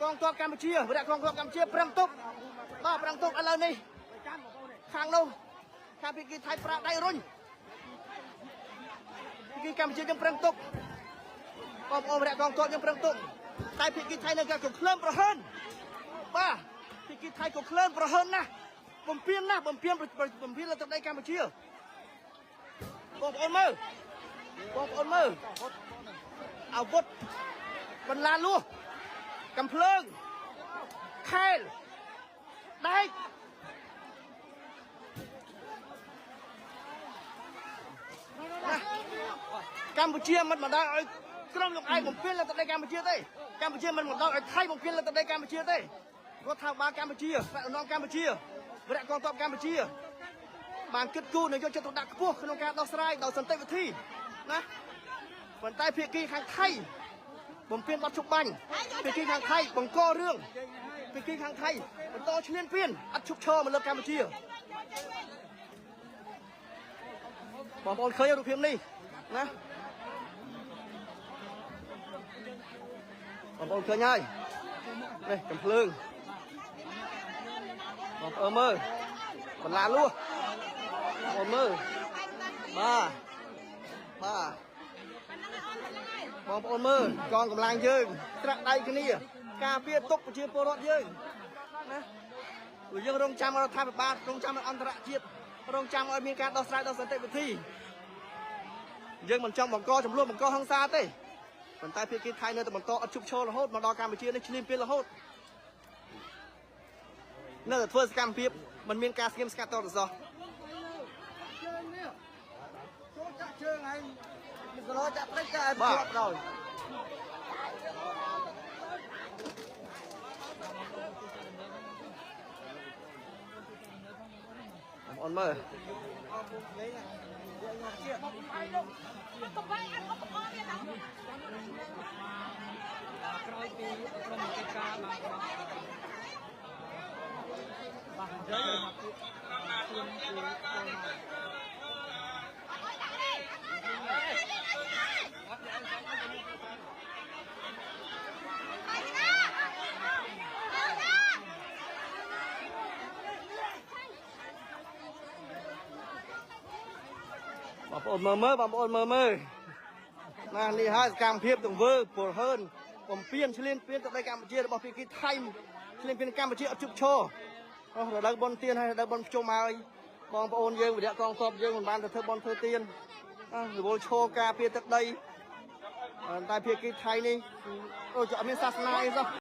កងទ័ពកម្ពុជាវរៈកងទ័ពកម្ពុជាប្រឹងទុកបាទប្រឹងទុកឥឡូវនេះខាងនោះខាងភាគីថៃប្រាដៃរុញភាគីកម្ពុជាយើងប្រឹងទុកបងប្អូនវរៈកងទ័ពយើងប្រឹងទុកតែភាគីថៃនៅតែកក្លឹមប្រហិនបាទភាគីថៃក៏ក្លឹមប្រហិនណាស់បំពេញណាស់បំពេញបំពេញលើទឹកដីកម្ពុជាបងប្អូនមើលបងប្អូនមើលអាវុធបន្លាលួសកំភ្លើងខែលដែកកម្ពុជាមិនបណ្ដោយឲ្យក្រុមលោកឯងបំពេញលើទឹកដីកម្ពុជាទេកម្ពុជាមិនបណ្ដោយឲ្យថៃបំពេញលើទឹកដីកម្ពុជាទេរដ្ឋាភិបាលកម្ពុជាថ្នាក់ដឹកនាំកម្ពុជាវរៈកងទ័ពកម្ពុជាបានគិតគូរនិងយកចិត្តទុកដាក់ខ្ពស់ក្នុងការដោះស្រាយដោយសន្តិវិធីណាប៉ុន្តែភាគីខាងថៃបំពេញបទជប់បាញ់ភាគីខាងថៃបង្ករឿងភាគីខាងថៃបន្តឈ្លានពានអត់ឈប់ឈរមកលើកម្ពុជាបងប្អូនឃើញរូបភាពនេះណាបងប្អូនឃើញហើយនេះកំភ្លើងបងប្អូនមើលបន្លាលួសបងប្អូនមើលបាទបាទបងប្អូនមើលកងកម្លាំងយើងត្រាក់ដៃគ្នាការពារទុកប្រជាពលរដ្ឋយើងណាព្រោះយើងរងចាំរដ្ឋាភិបាលរងចាំអន្តរជាតិរងចាំឲ្យមានការដោះស្រាយដោយសន្តិវិធីយើងមិនចង់បង្កចំនួនបង្កហិង្សាទេប៉ុន្តែភាគីថៃនៅតែបន្តអត់ជប់ឈររហូតមកដល់កម្ពុជានេះឈ្លានពានរហូតនៅតែធ្វើសកម្មភាពមិនមានការស្ងៀមស្ងាត់តទៅសោះចូលចាក់ជើងឯងសឡចាក់ត្រីចាក់ឲ្យជាប់ដល់បងប្អូនមើលក្រោយពីក្រុមកិច្ចការបានបាទយកមកពួកទៀនគឺបងប្អូនមើលមើលបងប្អូនមើលមើលណានេះហើយសកម្មភាពទង្វើពលហើនបំពេញឈ្លានពានទឹកដីកម្ពុជារបស់ភាគីថៃឈ្លានពានកម្ពុជាអត់ជប់ឈររដូវបុណ្យទានហើយរដូវបុណ្យភ្ជុំហើយបងប្អូនយើងវិរៈកងទ័ពយើងមិនបានទៅធ្វើបុណ្យធ្វើទានរវល់ឈរការពារទឹកដីតែភាគីថៃនេះដូចជាអត់មានសាសនាអីសោះ។